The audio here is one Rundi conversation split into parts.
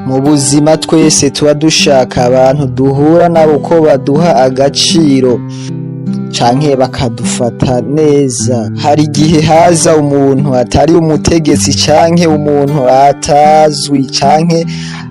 Mu buzima twese tuba dushaka abantu duhura nabo ko baduha agaciro canke bakadufata neza. Hari igihe haza umuntu atari umutegetsi canke umuntu atazwi canke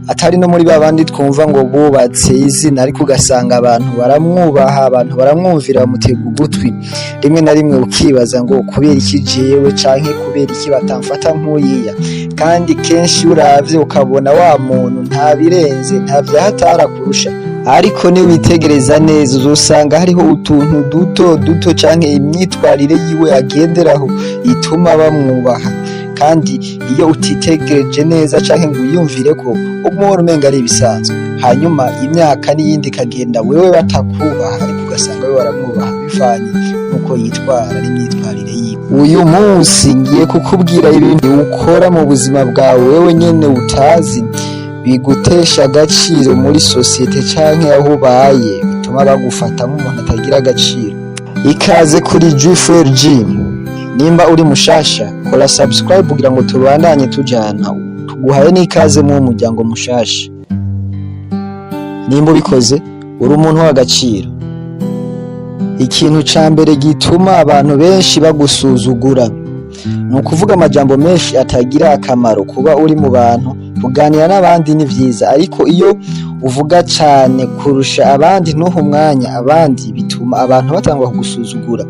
atari no muri babandi twumva ngo bubatse izina, ariko ugasanga abantu baramwubaha, abantu baramwumvira, bamutega ugutwi. Rimwe na rimwe ukibaza ngo kubera iki jewe, canke kubera iki batamfata nk'uriya? Kandi kenshi uravye ukabona wa muntu nta birenze, nta vyahatara kurusha, ariko niwitegereza neza uzosanga hariho utuntu duto duto canke imyitwarire yiwe agenderaho ituma bamwubaha. Kandi iyo utitegereje neza canke ngo wiyumvire ko uguma ubona umenga ari ibisanzwe, hanyuma imyaka n'iyindi ikagenda wewe batakubaha, ariko ugasanga we baramwubaha bivanye n'uko yitwara n'imyitwarire yiwe. Uyu munsi ngiye kukubwira ibintu ukora mu buzima bwawe wewe nyene utazi, bigutesha agaciro muri sosiyete canke aho ubaye, bituma bagufata nk'umuntu atagira agaciro. Ikaze kuri G4G. Nimba uri mushasha, kora subscribe kugira ngo tubandanye tujana. Tuguhaye n'ikaze mu muryango mushasha. Nimba ubikoze, uri umuntu w'agaciro. Ikintu ca mbere gituma abantu benshi bagusuzugura ni ukuvuga amajambo menshi atagira akamaro. Kuba uri mu bantu, kuganira n'abandi ni vyiza, ariko iyo uvuga cane kurusha abandi, ntuhe umwanya abandi, bituma abantu batangura kugusuzugura.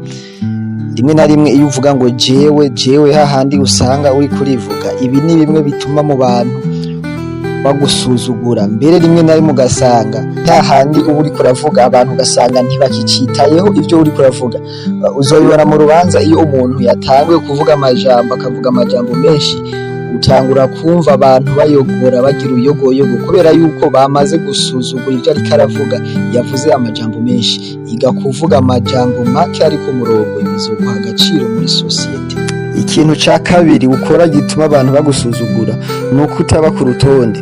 Rimwe na rimwe iyo uvuga ngo jewe, jewe, hahandi usanga uriko urivuga, ibi ni bimwe bituma mu bantu bagusuzugura. Mbere rimwe na rimwe ugasanga hahandi uba uriko uravuga, abantu ugasanga ntibakicitayeho ivyo uriko uravuga. Uzobibona mu rubanza, iyo umuntu yatanguye kuvuga amajambo, akavuga amajambo menshi, utangura kumva abantu bayogora, bagira uruyogoyogo, kubera yuko bamaze gusuzugura ivyo ariko aravuga, yavuze amajambo menshi. Iga kuvuga amajambo make ari ku murongo, bizoguha agaciro muri sosiyete. Ikintu ca kabiri ukora gituma abantu bagusuzugura ni uko utaba ku rutonde.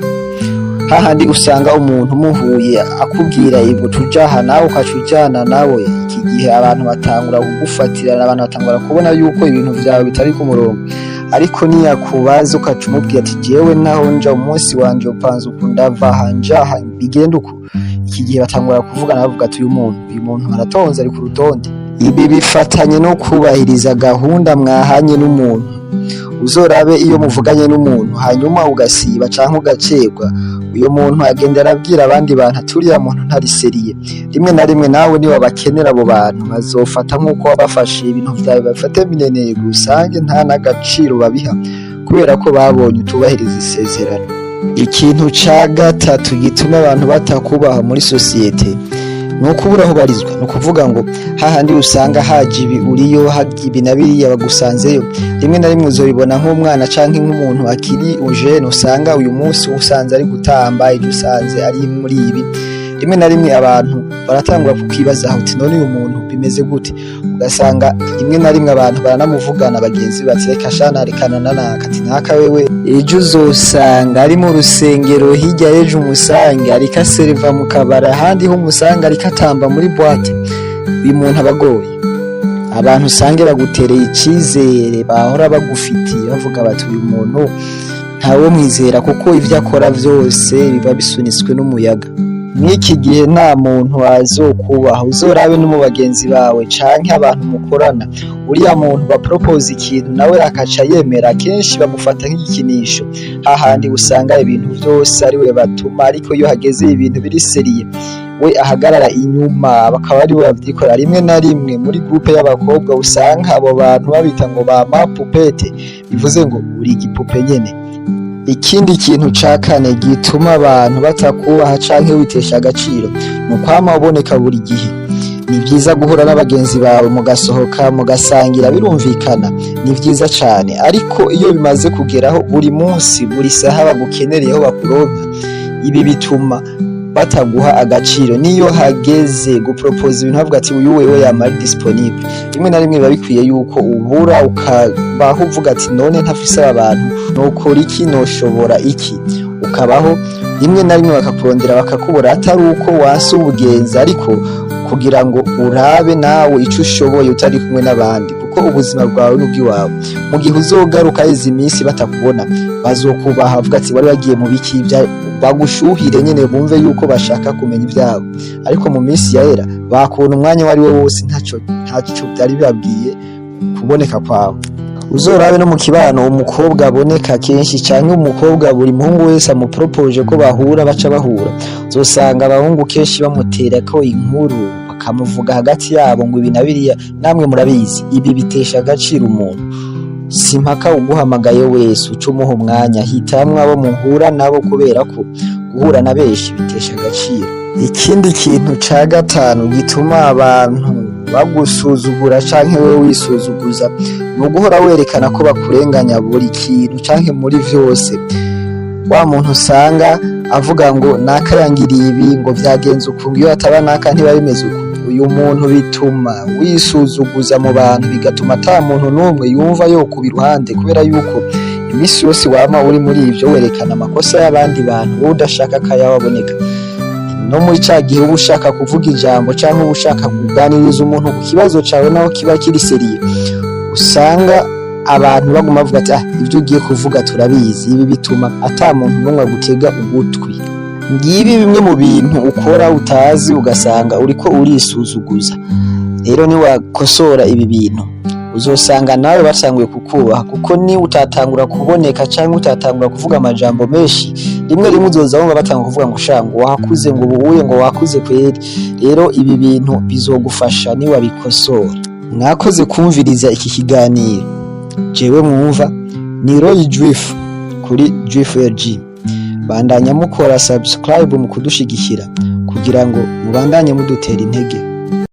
Hahandi usanga umuntu muhuye akubwira ngo tujaha, nawe ukaca ujana nawe. Iki gihe abantu batangura kugufatirana, abantu batangura kubona yuko ibintu vyawe bitari ku murongo. Ariko niyakubaza, ukaca umubwira ati jewe naho nja, umunsi wanje upanze uku, ndava aha njaha, bigenda uku, iki gihe batangura kuvugana, bavuga ati uyu muntu aratonze, ari ku rutonde. Ibi bifatanye no kubahiriza gahunda mwahanye n'umuntu. Uzorabe iyo muvuganye n'umuntu, hanyuma ugasiba canke ugacerwa, uyo muntu agenda arabwira abandi bantu ati uriya muntu ntari sérieux. Rimwe na rimwe nawe niba bakenera abo bantu, bazofata nk'uko wabafashe, ibintu vyawe bafate minenegwe, usange nta n'agaciro babiha, kubera ko babonye utubahiriza isezerano. Ikintu ca gatatu gituma abantu batakubaha muri sosiyete ni ukubura aho ubarizwa. Ni ukuvuga ngo hahandi usanga haje ibi uriyo, haje ibi na biriya bagusanzeyo. Rimwe na rimwe uzobibona nk'umwana canke nk'umuntu akiri ujene, usanga uyu munsi usanze ari gutamba, ejo usanze ari muri ibi. Rimwe na rimwe abantu baratangura kukibazaho uti none uyu muntu bimeze gute? Ugasanga rimwe na rimwe abantu baranamuvugana, bagenzi bati reka shana, rekana na naka, ati naka wewe. Ejo uzosanga ari mu rusengero, hirya y'ejo umusange ariko asereva mu kabara, ahandi ho umusange ariko atamba muri boîte. Uyu muntu aba agoye abantu. Usange bagutereye icizere bahora bagufitiye, bavuga bati uyu muntu ntawo mwizera, kuko ivyo akora vyose biba bisunitswe n'umuyaga. Mw'iki gihe nta muntu azokubaha. Uzorabe no mu bagenzi bawe canke abantu mukorana, uriya muntu bapropose ikintu nawe akaca yemera, kenshi bamufata nk'igikinisho. Hahandi usanga ibintu vyose ari we batuma, ariko iyo hageze ibintu biri sérieux we ahagarara inyuma, bakaba ari we bavyikorera. Rimwe na rimwe muri groupe y'abakobwa usanga abo bantu babita ngo ba ma poupette, bivuze ngo uri igipupe nyene. Ikindi kintu ca kane gituma abantu batakubaha canke witesha agaciro ni ukwama uboneka buri gihe. Ni vyiza guhura n'abagenzi bawe, mugasohoka, mugasangira, birumvikana, ni vyiza cane. Ariko iyo bimaze kugeraho buri munsi, buri saha bagukenereyeho bakuronka, ibi bituma bataguha agaciro. Niyo hageze gupropoza ibintu, bavuga ati uyu wewe yama ari disponible. Rimwe na rimwe biba bikwiye yuko ubura, ukabaho uvuga ati none ntafise aba bantu nokora iki, noshobora iki? Ukabaho, rimwe na rimwe bakakurondera bakakubura, atari uko wanse ubugenzi, ariko kugira ngo urabe nawe ico ushoboye utari kumwe n'abandi, kuko Kuko ubuzima bwawe n'ubw'iwawe. Mu gihe uzogaruka izi minsi batakubona, bazokubaha, bavuga ati: "Wari wagiye mu biki?" Bagushuhire nyene, bumve yuko bashaka kumenya ivyabo. Ariko mu minsi yahera bakubona umwanya uwo ari wo wose, ntaco byari bibabwiye kuboneka kwawe. Uzorabe no mu kibano, umukobwa aboneka kenshi canke umukobwa buri muhungu wese amuporopoje ko bahura baca bahura, uzosanga abahungu kenshi bamuterako inkuru, bakamuvuga hagati yabo ngo ibi na biriya. Namwe murabizi, ibi bitesha agaciro umuntu. Si mpaka uguhamagaye wese uca umuha umwanya. Hitamwo abo muhura nabo, kubera ko guhura na benshi bitesha agaciro. Ikindi kintu ca gatanu gituma abantu bagusuzugura canke wewe wisuzuguza ni uguhora werekana ko bakurenganya buri kintu canke muri vyose. Wa muntu usanga avuga ngo naka yangiriye ibi, ngo vyagenze uku, ngo iyo hataba naka ntiba bimeze uku. Uyu muntu bituma wisuzuguza mu bantu, bigatuma ata muntu n'umwe yumva yokuba iruhande, kubera yuko iminsi yose wama uri muri ivyo, werekana amakosa y'abandi bantu, wowe udashaka ko ayawe aboneka. No muri ca gihe uba ushaka kuvuga ijambo canke uba ushaka kuganiriza umuntu ku kibazo cawe, naho kiba kiri sérieux, usanga abantu baguma bavuga ati: "Ah, ibyo ugiye kuvuga turabizi." Ibi bituma ata muntu n'umwe agutega ugutwi. Ngibi bimwe mu bintu ukora utazi, ugasanga uriko urisuzuguza. Rero niwakosora ibi bintu, uzosanga nawe batanguye kukubaha, kuko ni utatangura kuboneka cyangwa utatangura kuvuga amajambo menshi, rimwe rimwe uzoza wumva batanga kuvuga ngo: "Sha, ngo wakuze, ngo ubuye, ngo wakuze kweri." Rero ibi bintu bizogufasha niwabikosora. Mwakoze kumviriza iki kiganiro. Jewe mwumva ni Roy Juif kuri Juif LG. Bandanya mukora subscribe mu kudushigikira kugira ngo mubandanye mudutera intege.